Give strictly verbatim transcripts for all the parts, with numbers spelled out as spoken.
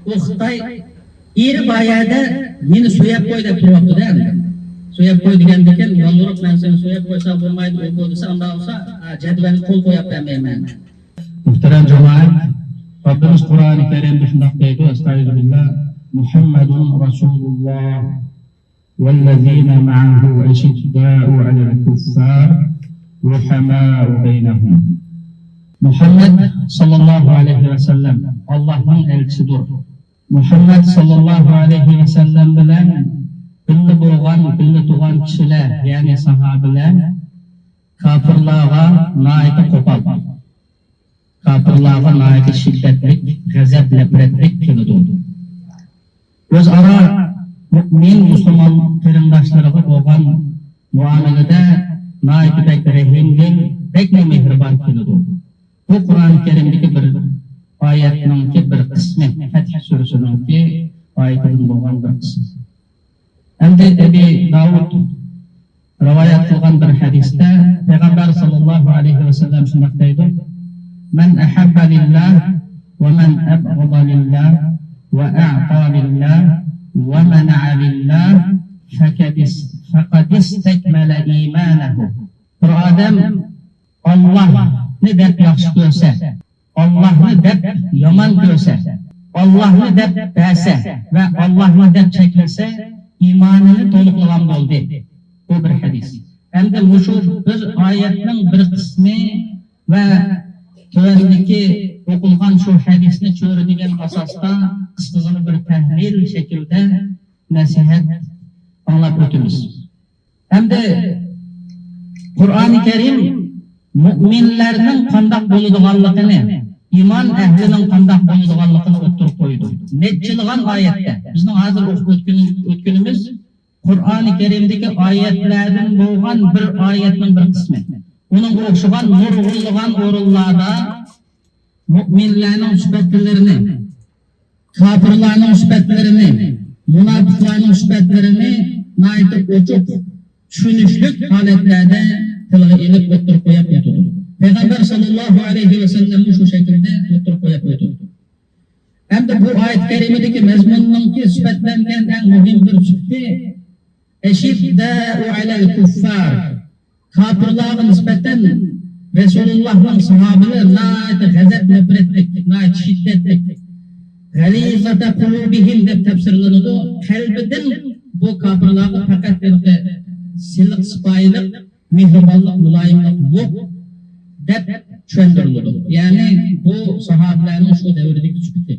ئۇ خىتاي ئېرى بار يەردە مېنى سۆيەپ قوي دەپ تۇرۇۋاپتۇ-دە ئەمدى. سۆيەپ قوي دېگەندىكىن، يالۋۇرۇپ، مەن سېنى سۆيەپ قويسام بولمايدۇ، ئۇ بۇ دېسە، ئانداق بولسا، ھە، جەدۋەلگە قول قويۇپ بەرمەيمەن. مۇھتەرەم جامائەت، رەببىمىز قۇرئانى كەرىمدە شۇنداق دەيدۇ، ئەستەئىزۇبىللا، مۇھەممەدۇن رەسۇلۇللا. والذين معه أشداء على الكفار رحماء بينهم. مۇھەممەد ساللاللاھۇ ئەلەيھى ۋەسەللەم ئاللاھنىڭ ئەلچىسىدۇر. مۇھەممەد ساللاللاھۇ ئەلەيھى ۋەسەللەم بىلەن بىللە بولغان، بىللە تۇرغان كىشىلەر، يەنى ساھابىلەر كاپىرلارغا ناھايىتى قوپال، كاپىرلارغا ناھايىتى شىددەتلىك، غەزەپ، نەپرەتلىك كېلىدۇ. ئۆزئارا مۇئمىن مۇسۇلمان قېرىنداشلىرىغا بولغان مۇئامىلىدە ناھايىتى بەك رەھىمدىل، بەكمۇ مېھرىبان كېلىدۇ. بۇ قۇرئانى كەرىمدىكى بىر ئايەتنىڭكى بىر قىسمى، فەتھ سۈرىسىنىڭكى ئايىتىدىن بولغان بىر قىسىم. ئەمدى ئەبى داۋۇد رىۋايەت قىلغان بىر ھەدىستە پەيغەمبەر ساللاللاھۇ ئەلەيھى ۋەسەللەم شۇنداق دەيدۇ: من أحب لله ومن أبغض لله وأعطى لله ومنع لله فقد است-، فقد استكمل إيمانه. بىر ئادەم ئاللاھنى دەپ ياخشى كۆرسە، ئاللاھنى دەپ يامان كۆرسە، ئاللاھنى دەپ بەرسە ۋە ئاللاھنى دەپ چەكلىسە، ئىمانىنى تولۇقلىغان بولدى. بۇ بىر ھەدىس. ئەمدى مۇشۇ بىر ئايەتنىڭ بىر قىسمى ۋە تۆۋەندىكى ئوقۇلغان شۇ ھەدىسنى چۆرىدىگەن ئاساستا قىسقىغىنە بىر تەھلىل شەكلىدە نەسىھەت ئاڭلاپ ئۆتىمىز. ئەمدى قۇرئانى كەرىم مۇئمىنلەرنىڭ قانداق بولىدىغانلىقىنى، ئىمان ئەھلىنىڭ قانداق بولىدىغانلىقىنى ئوتتۇرىغا قويىدۇ. نەچچىلىغان ئايەتتە، بىزنىڭ ھازىر ئوقۇپ ئۆتكىنى-، ئۆتكىنىمىز قۇرئانى كەرىمدىكى ئايەتلەردىن بولغان بىر ئايەتنىڭ بىر قىسمى. ئۇنىڭغا ئوخشىغان نۇرغۇنلىغان ئورۇنلاردا مۇئمىنلارنىڭ سۈپەتلىرىنى، كاپىرلارنىڭ سۈپەتلىرىنى، مۇناپىقلارنىڭ سۈپەتلىرىنى ناھايىتى ئوچۇق، چۈشىنىشلىك ھالەتلەردە تىلغا ئېلىپ ئوتتۇرىغا قويۇپ ئۆتىدۇ. پەيغەمبەر ساللاللاھۇ ئەلەيھى ۋەسەللەممۇ شۇ شەكىلدە ئوتتۇرىغا قويۇپ ئۆتىدۇ. ئەمدى بۇ ئايەت كەرىمىدىكى مەزمۇننىڭكى سۈپەتلەنگەن ئەڭ مۇھىم بىر سۈپىتى، ئەشىددائۇ ئەلەل كۇففار. كاپىرلارغا نىسبەتەن رەسۇلۇللاھنىڭ ساھابىلىرى ناھايىتى غەزەپ نەپرەتلىك، ناھايىتى شىددەتلىك. غەلىزەتە قۇلۇبىھىم دەپ تەپسىرلىنىدۇ. قەلبىدىن بۇ كاپىرلارغا پەقەت ھېلىقى سىلىق، سىپايىلىق، مېھرىبانلىق، مۇلايىملىق يوق دەپ چۈشەندۈرۈلىدۇ. يەنى بۇ ساھابىلەرنىڭ شۇ دەۋردىكى سۈپىتى.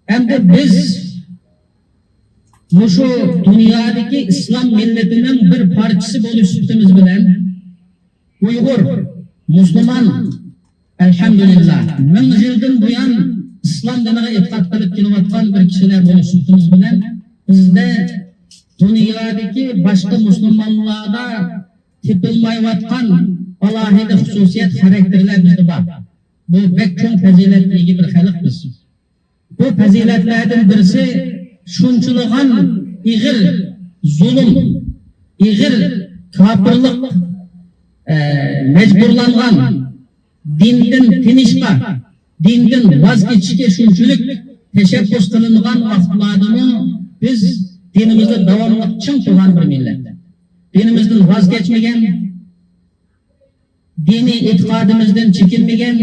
ئەمدى بىز مۇشۇ دۇنيادىكى ئىسلام مىللىتىنىڭ بىر پارچىسى بولۇش سۈپىتىمىز بىلەن، ئۇيغۇر مۇسۇلمان، ئەلھەمدۇلىللا، مىڭ يىلدىن بۇيان ئىسلام دىنىغا ئېتىقاد قىلىپ كېلىۋاتقان بىر كىشىلەر بولۇش سۈپىتىمىز بىلەن، بىزدە دۇنيادىكى باشقا مۇسۇلمانلاردا تېپىلمايۋاتقان ئالاھىدە خۇسۇسىيەت، خاراكتېرلەر بىزدە بار. بۇ بەك چوڭ پەزىلەتكە ئىگە بىر خەلق بىز. بۇ پەزىلەتلەردىن بىرسى، شۇنچىلىغان ئېغىر زۇلۇم، ئېغىر كاپىرلىق، ئە، مەجبۇرلانغان دىندىن تىنىشقا، دىندىن ۋاز كېچىشكە شۇنچىلىك تەشەببۇس قىلىنغان ۋاقىتلاردىمۇ بىز دىنىمىزدا داۋاملىق چىڭ تۇرغان بىر مىللەت. دىنىمىزدىن ۋاز كەچمىگەن، دىنىي ئېتىقادىمىزدىن چېكىنمىگەن،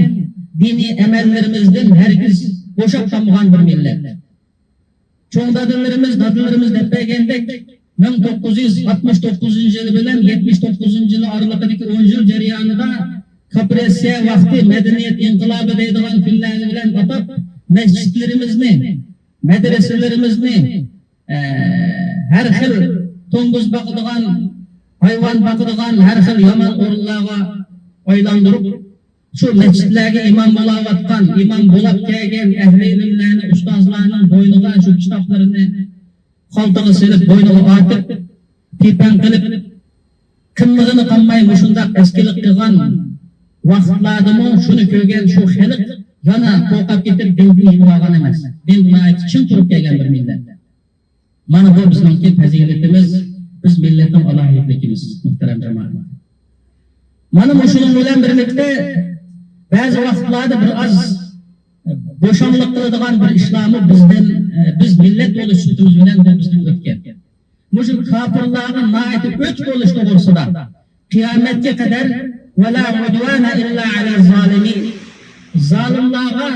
دىنىي ئەمەللىرىمىزدىن ھەرگىز بوشاپ قالمىغان بىر مىللەت. چوڭ دادىلىرىمىز، دادىلىرىمىز دەپ بەرگەندەك، مىڭ توققۇز يۈز ئاتمىش توققۇزىنچى يىلى بىلەن يەتمىش توققۇزىنچى يىلى ئارىلىقىدىكى ئون يىل جەريانىدا كاپىرسىيە ۋاقتى، مەدەنىيەت ئىنقىلابى دەيدىغان كۈنلەر بىلەن ئاتاپ، مەسچىتلىرىمىزنى، مەدرىسىلىرىمىزنى، ئە، ھەر خىل توڭگۇز باقىدىغان، ھايۋان باقىدىغان ھەر خىل يامان ئورۇنلارغا ئايلاندۇرۇپ، شۇ مەسچىتلەرگە ئىمام بولاۋاتقان، ئىمام بولاپ كەلگەن ئەھلى ئىلىملەرنى، ئۇستازلارنىڭ بوينىغا شۇ كىتابلىرىنى قالتىغا سېلىپ، بوينىغا ئارتىپ، پىپەڭ قىلىپ، قىلمىغىنى قالماي مۇشۇنداق ئەسكىلىك قىلغان ۋاقىتلاردىمۇ شۇنى كۆرگەن شۇ خەلق يەنە قورقۇپ كېتىپ دىندىن يېنىۋالغان ئەمەس. دىندا ناھايىتى چىڭ تۇرۇپ كەلگەن بىر مىللەت. مانا بۇ بىزنىڭكى پەزىلىتىمىز، بىز مىللەتنىڭ ئالاھىدىلىكىمىز، مۇھتەرەم جامائەت. مانا مۇشۇنىڭ بىلەن بىرلىكتە بەزى ۋاقىتلاردا بىر ئاز، بوشاڭلىق قىلىدىغان بىر ئىشلارمۇ بىزدىن، ئە، بىز مىللەت بولۇش سۈپىتىمىز بىلەن بۇ بىزدىن ئۆتكەن. مۇشۇ كاپىرلارغا ناھايىتى ئۆچ بولۇش توغرىسىدا قىيامەتكە قەدەر «ۋەلا ئۇدۋانە ئىللا ئەلەز زالىمىن»، زالىملارغا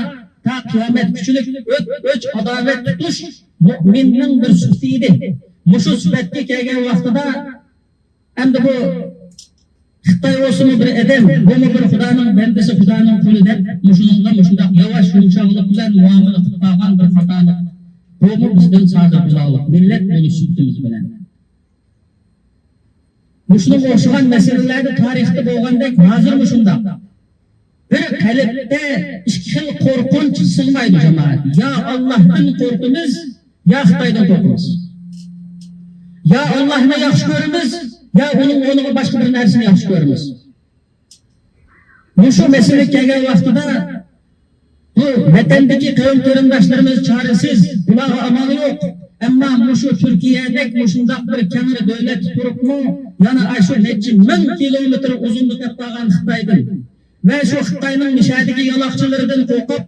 تا قىيامەتكىچىلىك ئۆچ، ئۆچ ئاداۋەت تۇتۇش مۇئمىننىڭ بىر سۈپىتى ئىدى. مۇشۇ سۈپەتكە كەلگەن ۋاقتىدا ئەمدى بۇ خىتاي بولسىمۇ بىر ئادەم، بۇمۇ بىر خۇدانىڭ بەندىسى، خۇدانىڭ قۇلى دەپ، مۇشۇنىڭغا مۇشۇنداق ياۋاش يۇمشاقلىق بىلەن مۇئامىلە قىلىپ قالغان بىر خاتالىق. بۇمۇ بىزدىن سادىر بولاغلىق، مىللەت بولۇش سۈپىتىمىز بىلەن. مۇشۇنىڭغا ئوخشىغان مەسىلىلەردە تارىختا بولغاندەك ھازىرمۇ شۇنداق. بىر قەلبتە ئىككى خىل قورقۇنچ سىغمايدۇ، جامائەت. يا ئاللاھتىن قورقىمىز، يا خىتايدىن قورقىمىز. يا ئاللاھنى ياخشى كۆرىمىز، يا ئۇنىڭ ئورنىغا باشقا بىر نەرسىنى ياخشى كۆرىمىز. مۇشۇ مەسىلىگە كەلگەن ۋاقتىدا بۇ ۋەتەندىكى قەۋم قېرىنداشلىرىمىز چارىسىز، بۇلارغا ئامال يوق. ئەمما مۇشۇ تۈركىيەدەك مۇشۇنداق بىر كەڭرى دۆلەتتە تۇرۇپمۇ يەنە ئاشۇ نەچچە مىڭ كىلومېتىر ئۇزۇنلۇق ئېلىپ بارغان خىتايدىن ۋە شۇ خىتاينىڭ مىشەدىكى يالاقچىلىرىدىن قورقۇپ،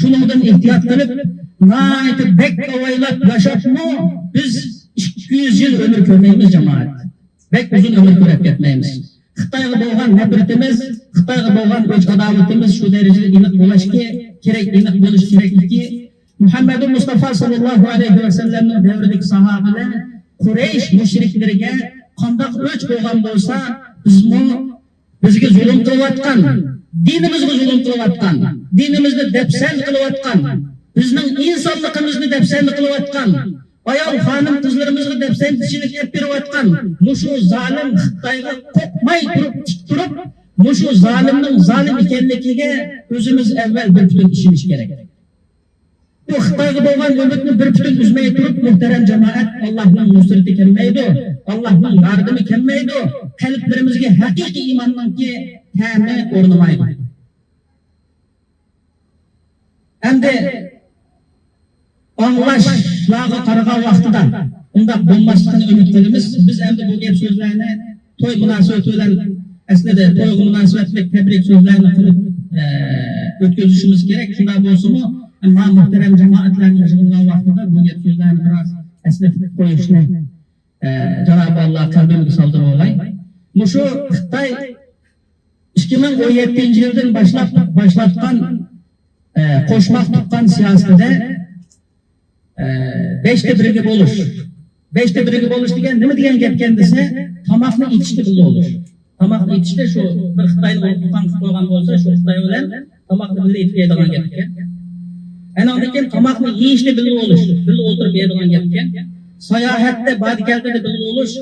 شۇنىڭدىن ئېھتىيات قىلىپ، ناھايىتى بەك ئاۋايلاپ ياشاپمۇ بىز ئىككى يۈز يىل ئۆمۈر كۆرمەيمىز، جامائەت. بەك ئۇزۇن ئۆمۈر كۆرۈپ كەتمەيمىز. خىتايغا بولغان نەپرىتىمىز، خىتايغا بولغان ئۆچ ئاداۋىتىمىز شۇ دەرىجىدە ئېنىق بولۇشى كېرەك، ئېنىق بولۇشى كېرەكلىكى، مۇھەممەدۇ مۇستافا ساللاللاھۇ ئەلەيھى ۋەسەللەمنىڭ دەۋرىدىكى ساھابىلەر قۇرەيش مۇشرىكلىرىگە قانداق ئۆچ بولغان بولسا، بىزمۇ، بىزگە زۇلۇم قىلىۋاتقان، دىنىمىزغا زۇلۇم قىلىۋاتقان، دىنىمىزنى دەپسەندە قىلىۋاتقان، بىزنىڭ ئىنسانلىقىمىزنى دەپسەندە قىلىۋاتقان، ئايال خانىم قىزلىرىمىزغا دەپسەندىچىلىك ئېلىپ بېرىۋاتقان مۇشۇ زالىم خىتايغا قورقماي تۇرۇپ، تىك تۇرۇپ، مۇشۇ زالىمنىڭ زالىم ئىكەنلىكىگە ئۆزىمىز ئەۋۋەل بىر پۈتۈن ئىشىنىش كېرەك. بۇ خىتايغا بولغان ئۈمىدنى بىر پۈتۈن ئۈزمەي تۇرۇپ، مۇھتەرەم جامائەت، ئاللاھنىڭ نۇسرىتى كەلمەيدۇ، ئاللاھنىڭ ياردىمى كەلمەيدۇ، قەلبلىرىمىزگە ھەقىقىي ئىماننىڭكى تەمى ئورنىمايدۇ. ئەمدى ئاڭلاشلارغا قارىغان ۋاقتىدا ئۇنداق بولماسلىقىنى ئۈمىد قىلىمىز. بىز ئەمدى بۇ گەپ سۆزلەرنى توي مۇناسىۋىتى بىلەن، ئەسلىدە تويغا مۇناسىۋەتلىك تەبرىك سۆزلەرنى قىلىپ، ئە، ئۆتكۈزۈشىمىز كېرەك. شۇنداق بولسىمۇ، ئەمما مۇھتەرەم جامائەتلەرنىڭ يىغىلغان ۋاقتىدا بۇ گەپ سۆزلەرنى بىراز ئەسلىتىپ قويۇشنى، ئە، جانابى ئاللا قەلبىمگە سالدۇرۇۋالاي. مۇشۇ خىتاي ئىككى مىڭ ئون يەتتىنچى يىلدىن باشلاپ باشلاتقان، ئە، قوشماق تۇغقان سىياسىتىدە، ئە، بەشتە بىرگە بولۇش. بەشتە بىرگە بولۇش دېگەن نېمە دېگەن گەپكەن دېسە، تاماقنى ئېتىشتە بىللە بولۇش. تاماقنى ئېتىشتە شۇ بىر خىتاينى تۇغقان قىلىپ قويغان بولسا، شۇ خىتاي بىلەن تاماقنى بىللە ئېتىپ يەيدىغان گەپكەن. ئەنىڭدىن كېيىن تاماقنى يېيىشتە بىللە بولۇش، بىللە ئولتۇرۇپ يەيدىغان گەپكەن. ساياھەتتە، باردا-كەلدىدە بىللە بولۇش،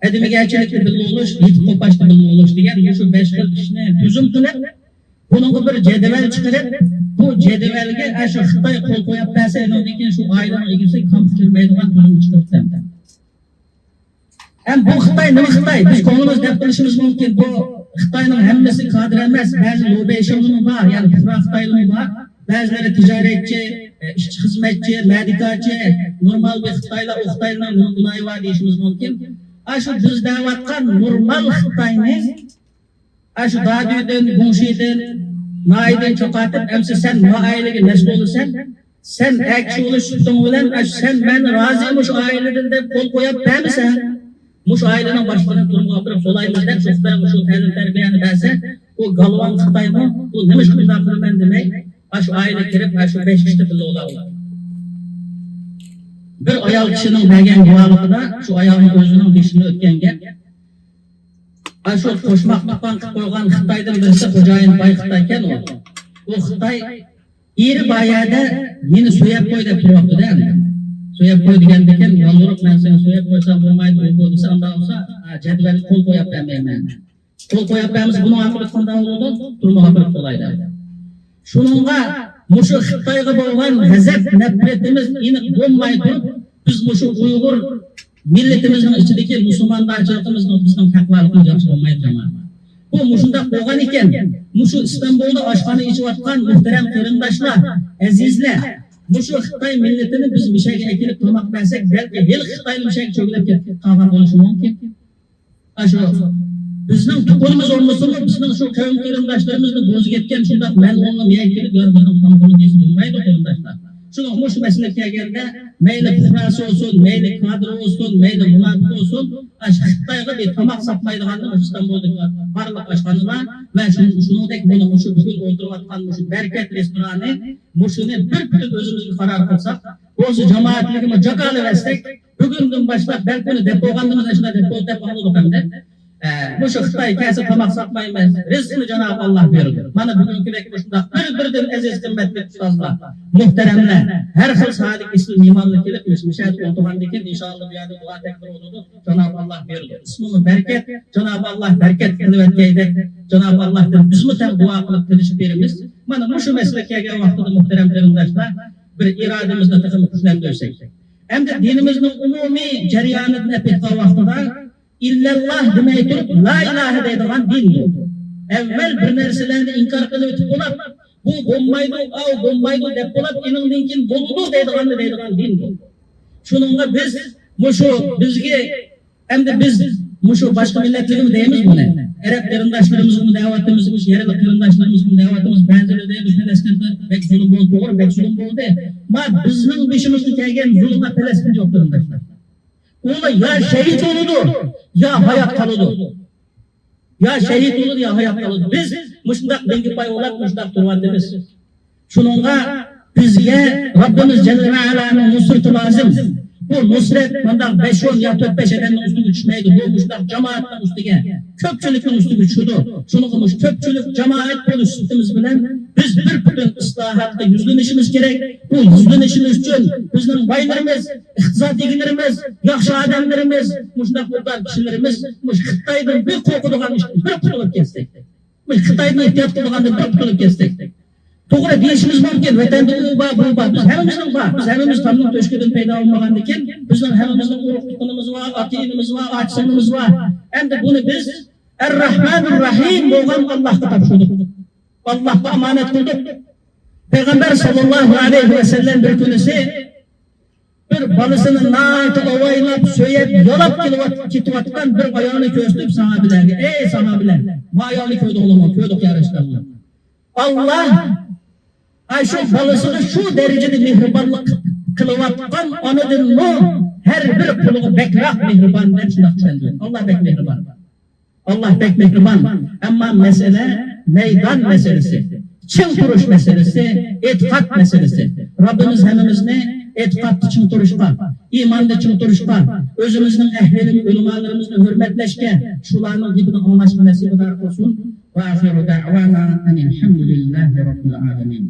ئادىمىگەرچىلىكتە بىللە بولۇش، يېتىپ قوپاشتا بىللە بولۇش دېگەن مۇشۇ بەش خىل ئىشنى تۈزۈم قىلىپ، بۇنىڭغا بىر جەدۋەل چىقىرىپ، بۇ جەدۋەلگە ئاشۇ خىتاي قول قويۇپ بەرسە، ئۇنىڭدىن كېيىن شۇ ئائىلىنىڭ ئىگىسى كامپا كىرمەيدىغان تۈزۈم چىقىرىپ بەردى. ھەم بۇ خىتاي نېمە خىتاي؟ بىز كۆڭلىمىز دەپ قىلىشىمىز مۇمكىن. بۇ خىتاينىڭ ھەممىسى كادىر ئەمەس، بەزى لۇبېيشىڭلىمۇ بار، يەنى پۇقرا خىتايلىمۇ بار، بەزىلىرى تىجارەتچى، ئىشچى، خىزمەتچى، مەدىكارچى، نورمال بىر خىتايلار، ئۇ خىتايلارنىڭ نېمە گۇناھى بار دېيىشىمىز مۇمكىن. ئاشۇ بىز دەۋاتقان نورمال خىتاينى ئاشۇ دادۈيدىن، گۇڭشىدىن، ناھىيەدىن چاقاتىپ، ئەمسە سەن ما ئائىلىگە مەسئۇلسەن، سەن ئەكىشى بولۇش سۈپىتىڭ بىلەن، ئاشۇ سەن مەن رازى مۇشۇ ئائىلىدىن دەپ قول قويۇپ بەرمىسەڭ، مۇشۇ ئائىلىنىڭ باشلىقىنى تۈرمىگە ئاپىرىپ سولايمىز دەپ، شۇ خىتايغا شۇ تەلىم تەربىيەنى بەرسە، ئۇ گالۋاڭ خىتايمۇ، ئۇ نېمىشقا ئۇنداق قىلىمەن دېمەي، ئاشۇ ئائىلىگە كىرىپ، ئاشۇ بەش كىشىدە بىللە بولالىدۇ. بىر ئايال كىشىنىڭ بەرگەن گۇۋاھلىقىدا، شۇ ئايالنىڭ ئۆزىنىڭ بېشىدىن ئۆتكەن گەپ. ئاشۇ قوشماق تۇغقان قىلىپ قويغان خىتايدىن بىرسى، خوجايىن باي خىتايكەن ئۇ. ئۇ خىتاي ئېرى بار يەردە مېنى سۆيەپ قوي دەپ تۇرۇۋاپتۇ-دە ئەمدى. سۆيەپ قوي دېگەندىكىن، يالۋۇرۇپ مەن سېنى سۆيەپ قويسام بولمايدۇ، ئۇ بۇ دېسە، ئانداق بولسا، ھە، جەدۋەلگە قول قويۇپ بەرمەيمەن. قول قويۇپ بەرمىسە، بۇنىڭ ئاقىۋىتى قانداق بولىدۇ؟ تۈرمىگە ئاپىرىپ سولايدۇ. شۇنىڭغا مۇشۇ خىتايغا بولغان غەزەپ، نەپرىتىمىز ئېنىق بولماي تۇرۇپ، بىز مۇشۇ ئۇيغۇر مىللىتىمىزنىڭ ئىچىدىكى مۇسۇلماندارچىلىقىمىزنىڭ، بىزنىڭ تەقۋالىقىمىز ياخشى بولمايدۇ، جامائەت. بۇ مۇشۇنداق بولغان ئىكەن، مۇشۇ ئىستانبۇلدا ئاشخانا ئېچىۋاتقان مۇھتەرەم قېرىنداشلار، ئەزىزلەر، مۇشۇ خىتاي مىللىتىنى بىز مىشەگە ئەكېلىپ تاماق بەرسەك، بەلكى ھېلىقى خىتايلا مىشەگە چۆگىلەپ كەتكەن قالغان بولۇشى مۇمكىن. ئاشۇ بىزنىڭ تۇغقىنىمىز بولمىسىمۇ، بىزنىڭ شۇ قەۋم قېرىنداشلىرىمىزنى بوزۇپ كەتكەن شۇنداق مەلئۇننى مەيەن كېلىپ، يار، بىزنىڭ قامغىنى دېسە بولمايدۇ، قېرىنداشلار. شۇڭا مۇشۇ مەسىلىگە كەلگەندە، مەيلى پۇقراسى بولسۇن، مەيلى كادىر بولسۇن، مەيلى مۇناپىق بولسۇن، ئاشۇ خىتايغا بىر تاماق ساتمايدىغاننى مۇشۇ ئىستانبۇلدىكى بارلىق ئاشخانىلار ۋە شۇ-، شۇنىڭدەك مانا مۇشۇ بۈگۈن ئولتۇرۇۋاتقان مۇشۇ بەرىكەت رېستورانى، مۇشۇنى بىر پۈتۈن ئۆزىمىزگە قارار قىلساق، بولسا جامائەتلىكىمۇ جاكارلىۋەتسەك، بۈگۈندىن باشلاپ، بەلكى ئۇنى دەپ بولغاندىمىز، ئاشۇنداق دەپ بولدى دەپ ئاڭلىدۇق ئەمدى. ئە، مۇشۇ خىتاي كەلسە تاماق ساتمايمىز، رىزقىنى جانابى ئاللا بېرىدۇ. مانا بۈگۈنكىدەك مۇشۇنداق بىر-بىرىدىن ئەزىز قىممەتلىك ئۇستازلار، مۇھتەرەملەر، ھەر خىل ساھەدىكى ئېسىل مېھمانلار كېلىپ، مۇشۇ، مۇشۇ يەردە ئولتۇرغاندىن كېيىن، ئىنشائاللا، بۇ يەردە دۇئا تەكبىر بولىدۇ. جانابى ئاللا بېرىدۇ. ئىسمىمۇ بەرىكەت، جانابى ئاللا بەرىكەت قىلىۋەتكەيدى. جانابى ئاللادىن بىزمۇ تەڭ دۇئا قىلىپ تىلىشىپ بېرىمىز. مانا مۇشۇ مەسىلىگە كەلگەن ۋاقتىدا، مۇھتەرەم قېرىنداشلار، بىر ئىرادىمىزنى تېخىمۇ كۈچلەندۈرسەك. ئەمدى دىنىمىزنىڭ ئومۇمىي جەريانىدىن ئېلىپ ئېيتقان ۋاقتىدا، ئىللەللا دېمەي تۇرۇپ، لا ئىلاھە دەيدىغان دىن بۇ. ئەۋۋەل بىر نەرسىلەرنى ئىنكار قىلىۋېتىپ بولۇپ، بۇ بولمايدۇ، ئاۋۇ بولمايدۇ دەپ بولۇپ، ئېنىڭدىن كېيىن بولىدۇ دەيدىغاننى دەيدىغان دىن بۇ. شۇنىڭغا بىز مۇشۇ بىزگە، ئەمدى بىز مۇشۇ باشقا مىللەتلەرگىمۇ دەيمىز بۇنى. ئەرەب قېرىنداشلىرىمىزغىمۇ دەۋاتىمىز، مۇشۇ يەرلىك قېرىنداشلىرىمىزغىمۇ دەۋاتىمىز. بەزىلىرى دەيدۇ، پەلەستىندە بەك زۇلۇم بولدى، توغرا، بەك زۇلۇم بولدى. ما بىزنىڭ بېشىمىزغا كەلگەن زۇلۇمغا پەلەستىن يوق، قېرىنداشلار. ئۇلار يا شەھىت بولىدۇ، يا ھايات قالىدۇ. يا شەھىت بولىدۇ، يا ھايات قالىدۇ. بىز مۇشۇنداق دىنگە پاي بولاپ مۇشۇنداق تۇرۇۋاتىمىز. شۇنىڭغا بىزگە رەببىمىز جەللە ۋە ئەلانىڭ نۇسرىتى لازىم. بۇ نۇسرەت مۇنداق بەش ئون يا تۆت بەش ئادەمنىڭ ئۈستىگە چۈشمەيدۇ. بۇ مۇشۇنداق جامائەتنىڭ ئۈستىگە، كۆپچىلىكنىڭ ئۈستىگە چۈشىدۇ. شۇنىڭغا مۇشۇ كۆپچىلىك جامائەت بولۇش سۈپىتىمىز بىلەن بىز بىر پۈتۈن ئىسلاھاتقا يۈزلىنىشىمىز كېرەك. بۇ يۈزلىنىشىمىز ئۈچۈن بىزنىڭ بايلىرىمىز، ئىقتىساد ئىگىلىرىمىز، ياخشى ئادەملىرىمىز، مۇشۇنداق ئوبدان كىشىلىرىمىز مۇشۇ خىتايدىن بىر قورقىدىغان ئىشتىن بىر قۇتۇلۇپ كەتسەك، مۇشۇ خىتايدىن ئېھتىيات قىلىدىغاندىن بىر قۇتۇلۇپ كەتسەك. توغرا دېيىشىمىز مۇمكىن، ۋەتەندە ئۇ بار، بۇ بار. بىز ھەممىمىزنىڭ بار. بىز ھەممىمىز تامنىڭ تۆشۈكىدىن پەيدا بولمىغاندىكىن، بىزنىڭ ھەممىمىزنىڭ ئۇرۇق تۇغقىنىمىز بار، ئاتا ئىنىمىز بار، ئاچا سىڭلىمىز بار. ئەمدى بۇنى بىز ئەر-راھمانىر راھىم بولغان ئاللاھقا تاپشۇردۇق. ئاللاھقا ئامانەت قىلدۇق. پەيغەمبەر ساللاللاھۇ ئەلەيھى ۋەسەللەم بىر كۈنىسى بىر بالىسىنى ناھايىتى ئاۋايلاپ، سۆيۈپ، يالاپ كېلىۋات-، كېتىۋاتقان بىر ئايالنى كۆرسىتىپ ساھابىلەرگە، ئەي ساھابىلەر، ما ئايالنى كۆردۈڭلارمۇ؟ كۆردۇق يا رەسۇلاللا. ئاللا ئاشۇ بالىسىغا شۇ دەرىجىدە مېھرىبانلىق قىلىۋاتقان ئانىدىنمۇ ھەر بىر قۇلىغا بەكرەك مېھرىبان دەپ شۇنداق چۈشەندۈرگەن. ئاللا بەك مېھرىبان. ئاللا بەك مېھرىبان. ئەمما مەسىلە مەيدان مەسىلىسى، چىڭ تۇرۇش مەسىلىسى، ئېتىقاد مەسىلىسى. رەببىمىز ھەممىمىزنى ئېتىقادتا چىڭ تۇرۇشقا، ئىماندا چىڭ تۇرۇشقا، ئۆزىمىزنىڭ ئەھلى ئىلىم ئۆلىمالىرىمىزنى ھۆرمەتلەشكە، شۇلارنىڭ گېپىنى ئاڭلاشقا نەسىبىدار قىلسۇن. وآخر دعوانا أن الحمد لله رب العالمين.